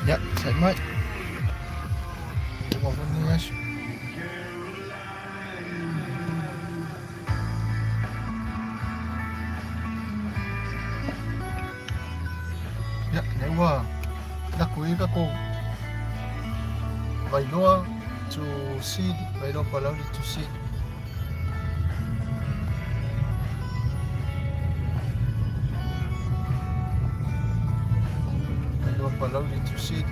Ia, sai mai. Ua foi lenei aso. Ia, lea ua lako i tatou Vailoa to Sili, Vailoa Palauli to Sili. Vailoa Palauli to Sili.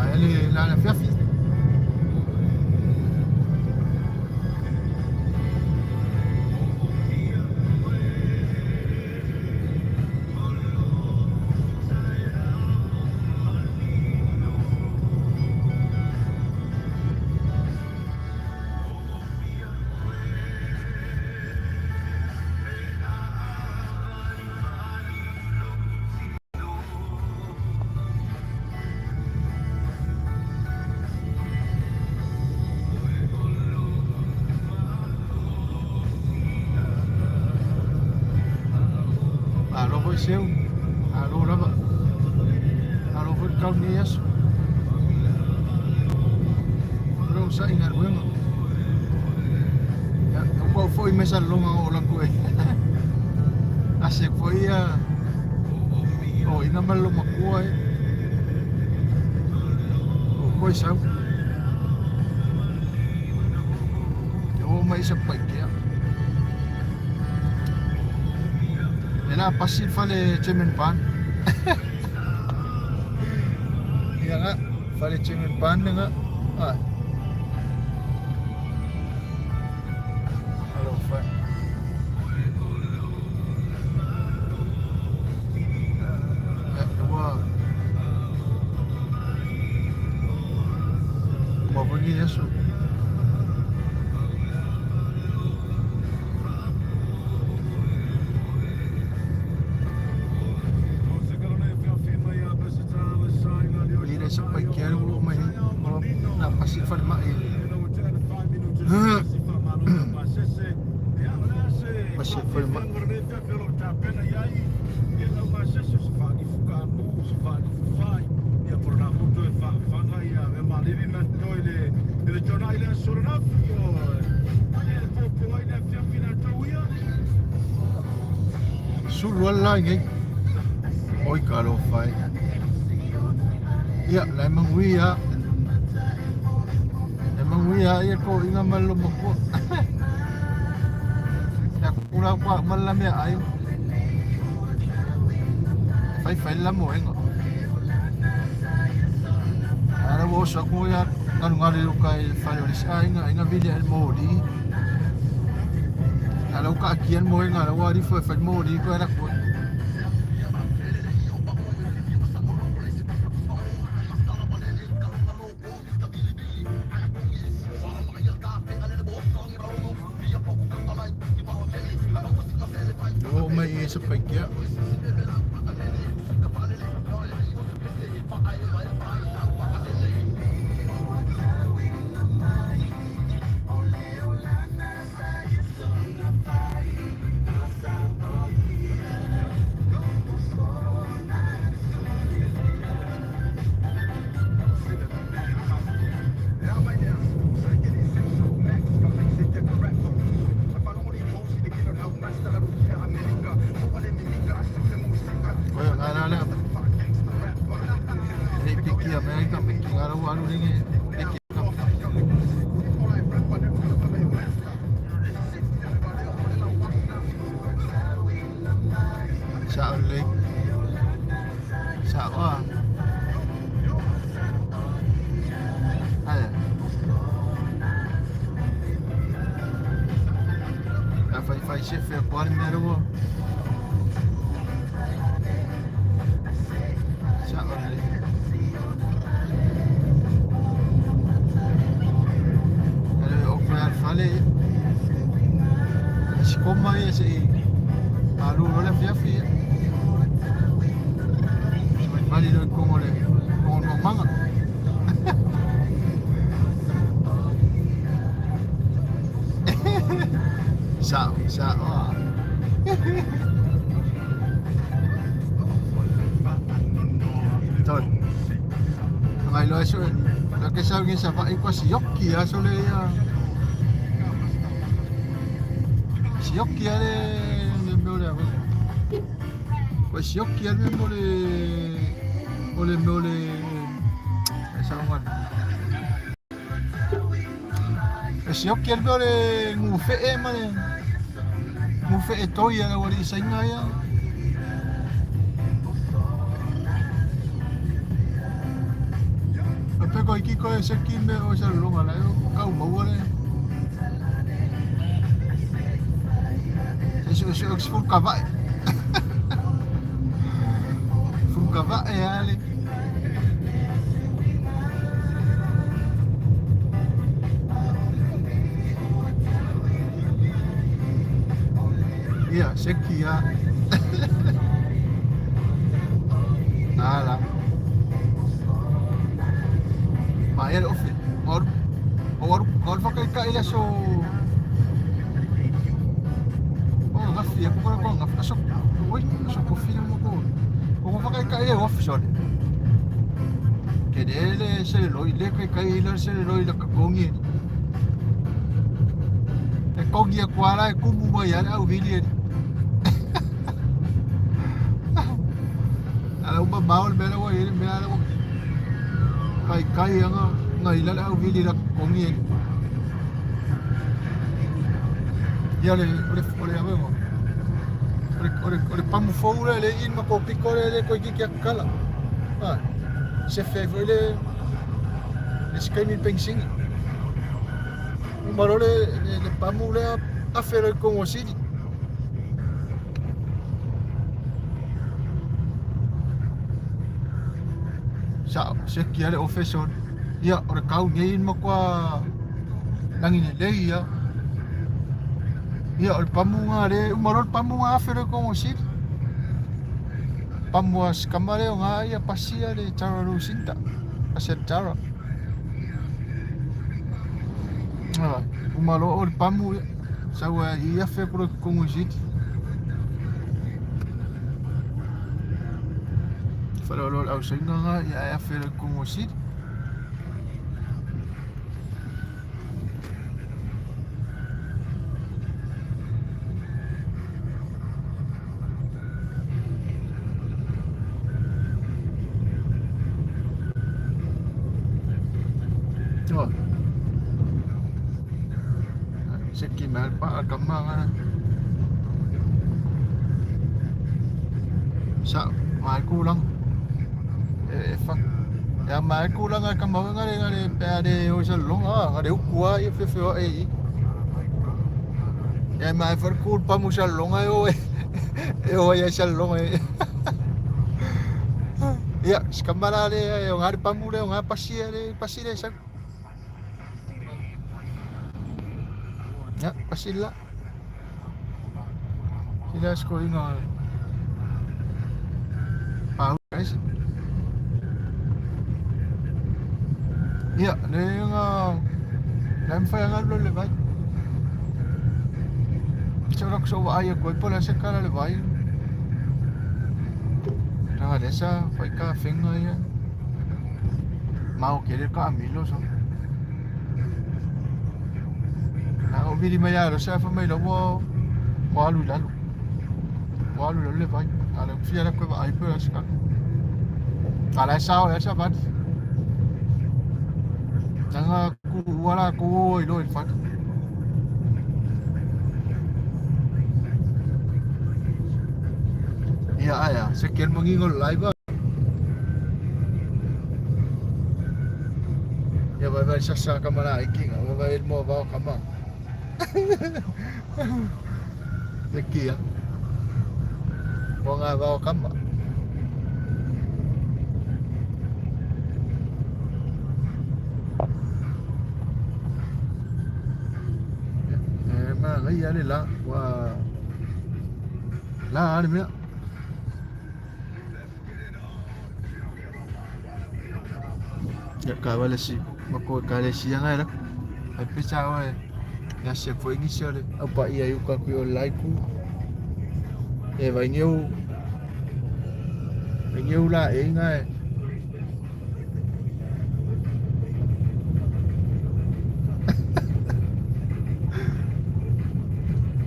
Ae le la le afiafi. Malo foi seu, malo lava. Malo foi le tau lenei aso. Lou sa'i galuega. Ia, ua foi mai salelologa o lau e. Ase foi ia o ina ma le loomatua e. O koe sau. E oo mai i Satupaitea. E la pasi le fale Chairman Pan. Ia nga, fale Chairman Pan nga. Ah. Alofa. Ua ua foi lenei aso. I le Satupaitea le ua oo mai ai. Na pasi le falemai. Pasi le falemai. Sulu ala la nei. Oi ka alofa e. Ia, la e manuia. E manuia ia ko inga ma le lomatua. Ia kula kwa ma la mea ai. Fai fai la moenga. Ara wo sa ko ia ngalu ngalu yo kai fale o le si aiga aiga vili ai moli. Ala uka akian moenga ala wa rifo e fai moli ko era ko. Oo mai e sa paikea. Koe nga la lea. Hei piki Amerika me ki ngā rawa aru ringi piki Sa o lei. Sa o a. Aia. Ka whai whai se whea koare mea rawa. Sa o lei. Ale o koe al fale. E si koma ia se i. Malu lo le fiafi ia. Se mai fali lo i kongo le kongo no manga. Sa sa o. Toi. Ngai loa so la ke sa ngi sa fa i kwa sioki a so le ia. Sioki a le le mea o le ave. Kwa sioki a le mea o le o le mea o le e sa ngana. E sioki a le mea o le ngufe'e ma le ngufe'e toi a le ua li'i saina ia. E peko iki koe seki me o sa lolonga la o kau maua le. Se se se fulu kavae. Fulu kavae ale. Ia, seki ia. Ala. Maea le ofe. O alu o alu whakaikai le aso o gafi e kukura ko gafi aso oi aso kofi le mo ko o whakaikai le ofe sole. Ke le le se le loi le kai kai le se le loi la ka kongi. E kongi e kuala e kumu mai ale au vili e. Ala uma mao le mea la ua i ai le mea la ua kaikai anga ngai la le au vili la kongi e. Ia le o le o le avega. O le o le o le pamu fou lea le in ma kopiko lea le koe kiki akala. Ah, sefe ai foi le le se taimi le penisini. Uma loa le le pamu lea afe loa i Kongo City. Sa seki a le office o ia o le kau nei ma kua lagi lelei ia. Ia o le pamu nga le uma loa le pamu nga afe loa i Kongo City. Pamu a si kama lea o nga ia pasia le Tara Lucinda. Pasia le Tara. Ah, uma loa o le pamu ia. Sau ai i afe aku loa i Kongo City. Faleoloa le ausaina nga ia ae afe le Kongo City. Oh. Seki mai pa kama nga. Sa mai kulang. E fa. Ya mai kulang ka kama nga le nga le pe le o sa longa nga le ukua i fe fe o e. Ya mai for kul pa mu sa longa o e. E o ya sa longa e. Ia, skamara le o nga le pamu le o nga pasi le pasi le sa. Ya, pasi la. Sila sko inga. Pau guys. Ia, le nga le mfai nga lo le vai. Se ora so wa ai ko po la se kala le vai. Nga le sa fai ka fenga ia. Mau kere ka amilo so. Na o vili mai alo sa fa mai lo wo wo alu lalo. Wo alu lalo le vai. Ala fia la ko ai po la ska. Ala sa o la sa vat. Nanga ku wala ku i lo i fat. Ia aia, se ken mangingo live. Ia vai vai sasa kamara ai kinga, vai vai mo va kama. Se kia. Mo nga va kama. E ma ngai ale la wa la ale mea. Ya ka wale si mako ka le si anga la. Ai pesa wa ya se foi ni se le au pa ia yu ka ku o lai ku. E vai niu. Vai niu la e nga e.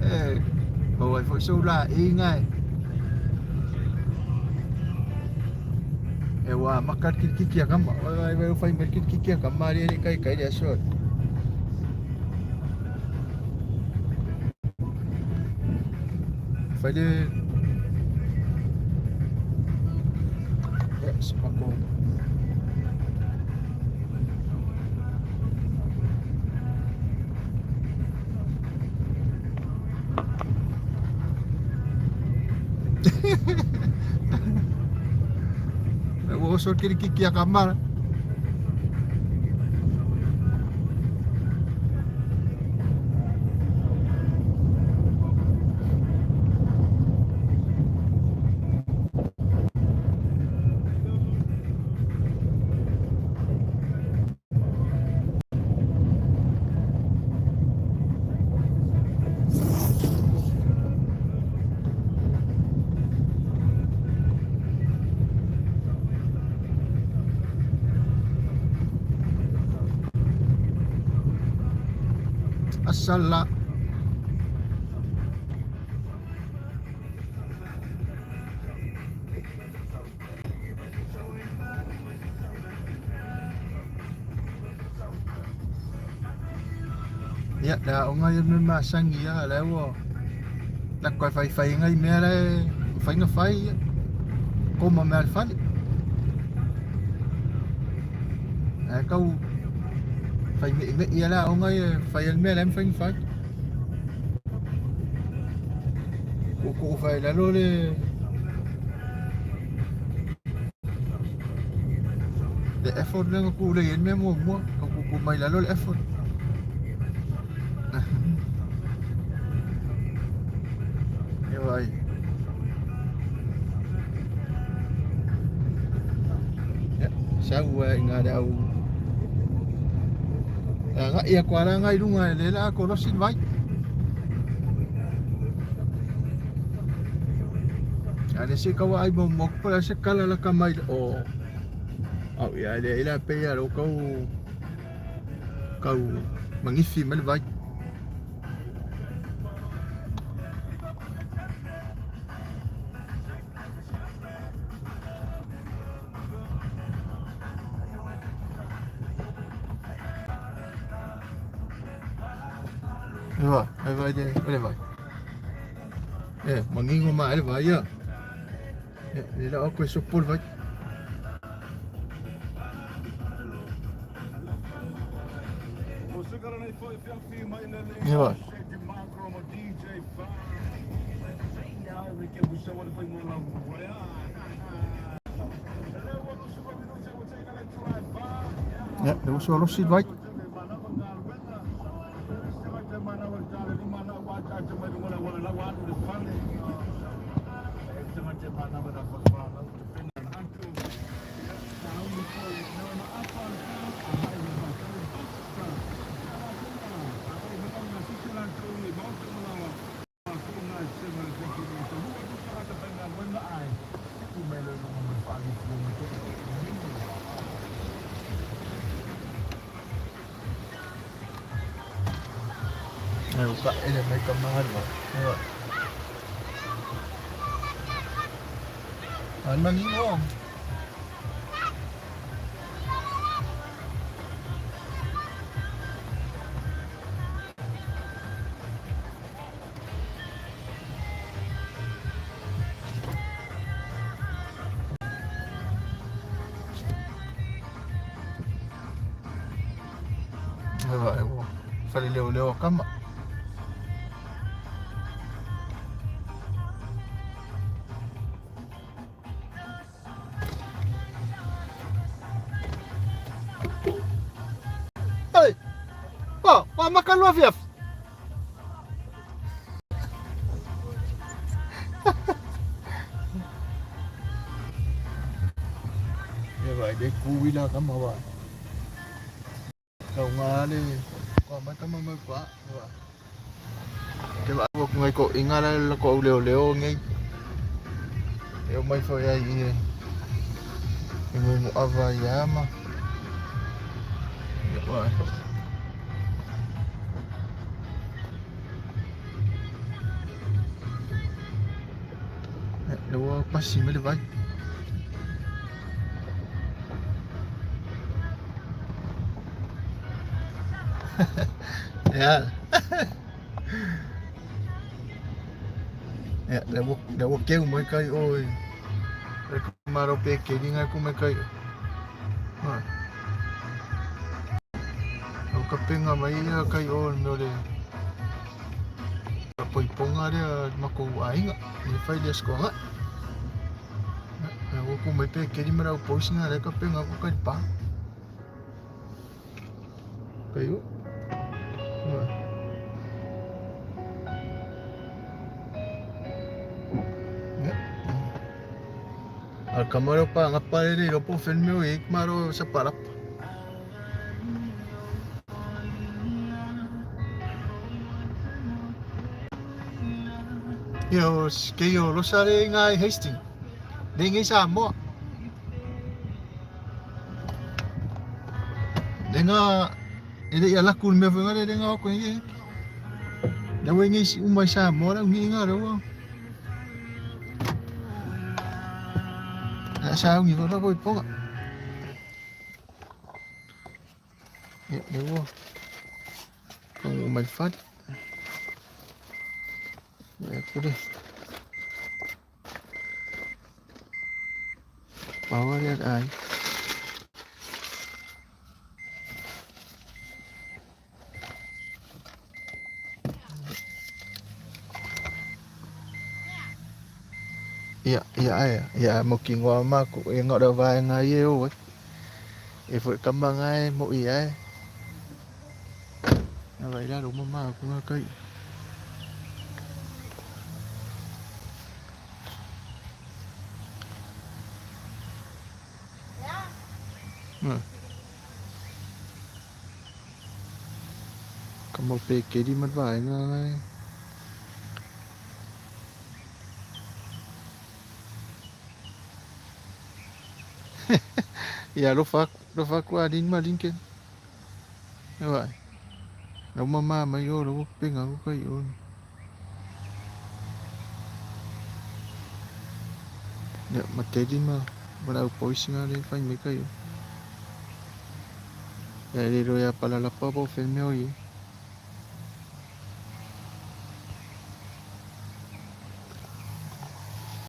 E o ai foi so la e nga e. E wa maka kiki a kama. Vai vai vai mai kiki a kama ri kai kai le so. Fai le Yes, mako. Ua oso kiri kiki a kama. Asala. Ia, le aoga ia me masangi ia la ua lako e faifai ngai mea le fainga fai ia. Koma mea le fale. Ae kau fai me me ia la aoga ia fai al mea le fainga fai. Ko ko fai lalo le le effort le ku le yen me mo mo ka ku ku mai lalo le effort. E vai. Ya, sa ua i ngā au. Nga ia kwa la ngai lunga le la ko lo sin vai. A le se kau ai mo mo ko la se kala la ka mai o au ia le ila pe ia lo kau kau mangifi ma le vai. E vai, e vai le, le vai. E, mangingo ma le vai ia. E, le la o koe sopo le vai. E vai. Ia, le uso alosi le vai. Ai ua taele mai ka malu. Ioe. Ai manino. Ioe, ua faleleoleo kama. Ai! Oh, ua maka lua afiafi. Ia vai le ku ila kama wa. Tau ngā le kua mai kama mai pa. Wa. Te va ko ngai ko inga la la ko leo leo ngai. E o mai foi ai i e ngai mo ava ia ma. Ia wa. Le ua pasi mai le vai. Ia. Ia, le ua le ua keu mai kai oi. Le maro pe ke ringa ku mai kai. Ha. O ka penga mai ia kai o no le ka poiponga lea makou aiga i fai lea sikoaga. Ia ua ku mai pe keri ma lau poisi nga lea ka penga ku kai pa. Kai o. Ia. Al kamaro pa ngapa le le po fen meo e maro sa palapa. Ia o kei o losa le inga i Hastings. Le inga i Samoa. Le nga e le ia laku le mea foi nga le le nga o koe nge. Le ua inga i uma i Samoa la ungi inga le ua. La sa ungi ko la ko i ponga. Ia le ua. Kongu mai fale. Ia kure. Pau lea le ai. Ia, ia ai, ia mo ki ngoa ma ku e ngā rau vai ngā ie o e. E foi kama ngā e mo i ai. Nā vai la ruma ma ku ngā kai. Ka mau pēkeri ma le vaega. Ia alofa aku, alofa aku Alin ma Lincoln. E vaai, lau mama mai o lau penga ku kai o. Ia, ma Teddy ma ma lau boys nga le fai mai kai o. Ia e le iloa ia palalapa po o fea le mea o i ai.